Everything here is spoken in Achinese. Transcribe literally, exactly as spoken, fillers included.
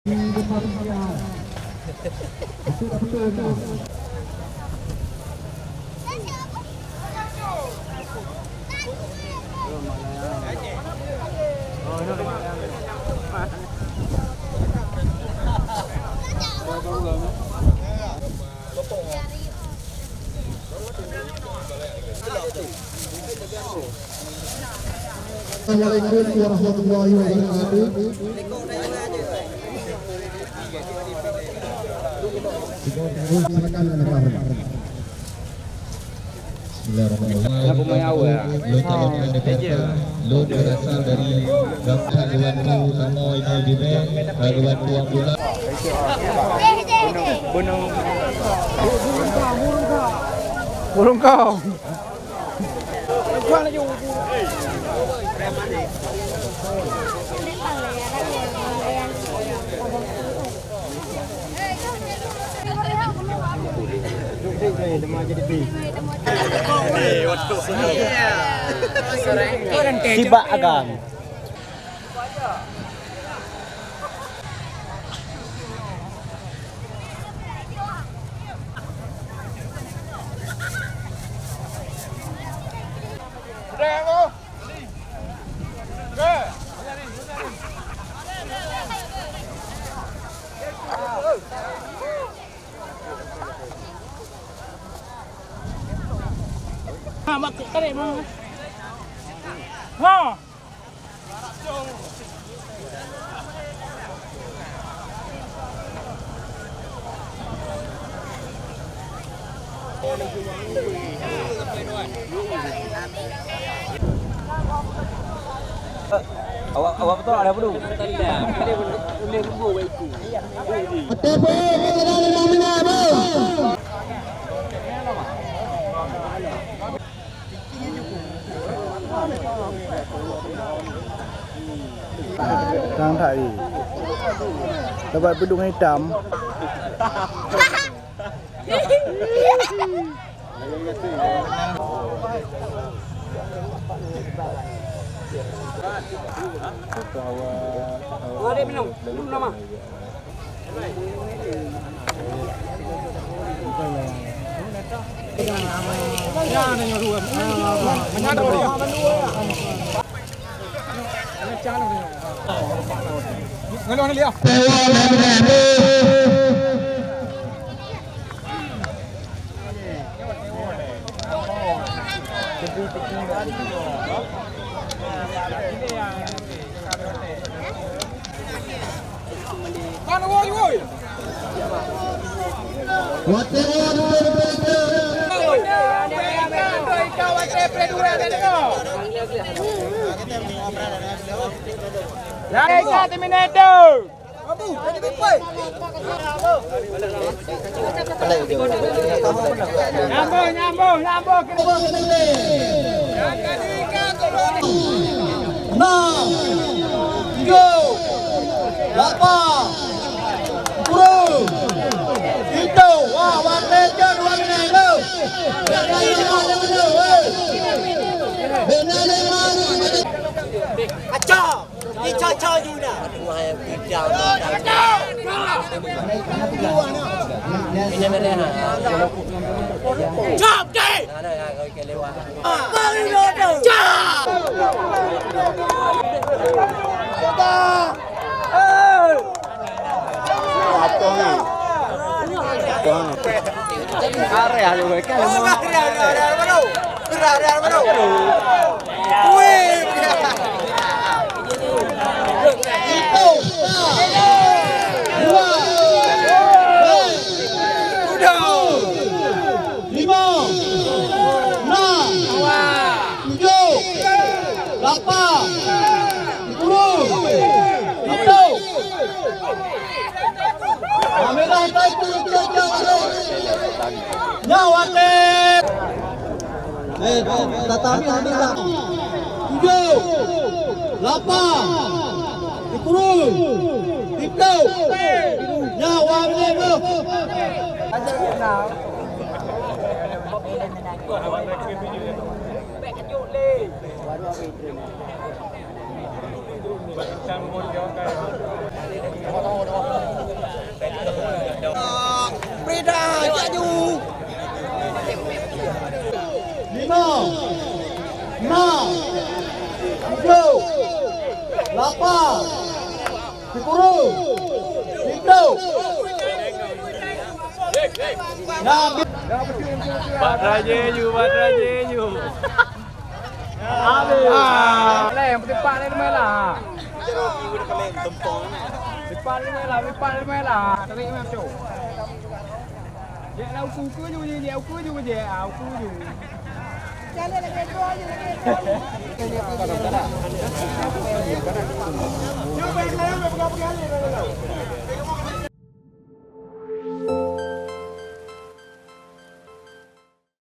Assalamualaikum warahmatullahi wabarakatuh. Silakan, Anda Fahri. Bismillahirrahmanirrahim. Lôn calon anggota D P R, lôn berasal dari Gampang Dewan Tu, Tamo Inol Bibek, Dewan Tu Abdullah. Burung kau. Sibak agam. Ha, mak tarik, mak. Ha. Awak, awak betul ada apa tu? Betul, betul. Tang that jih. Dapat pidong hitam. Ada minum, minum nama. Nyambung, nyambung, nyambung. Enam, tujuh, lapan, sepuluh, itu. Wah, watèe jeuet dua menit tu. Acok. Ica-ca ju dah. Cap deh. Cap. Areh aja gue kan. Areh, areh, areh, areh, areh. Wih. Itu. Dua. Udah. Lima. Enam. Tujuh. Lapan. Sepuluh. Itu. Nyoe watèe. Eh, tatapi habis dah. Tujuh, lapan, sepuluh, itu. Nyoe watèe. Tujuh. Lapan. Sepuluh. Pintu. Nah, Bat raja ju, bat raja ju. Habis. Ah. Leh, yang penting pat leh, lemai lah. Pat lemai lah, pat lemai lah. Tarik macam tu. Jek lah uku-uku ju, jek, jek uku ju, jek. Ah, uku ju.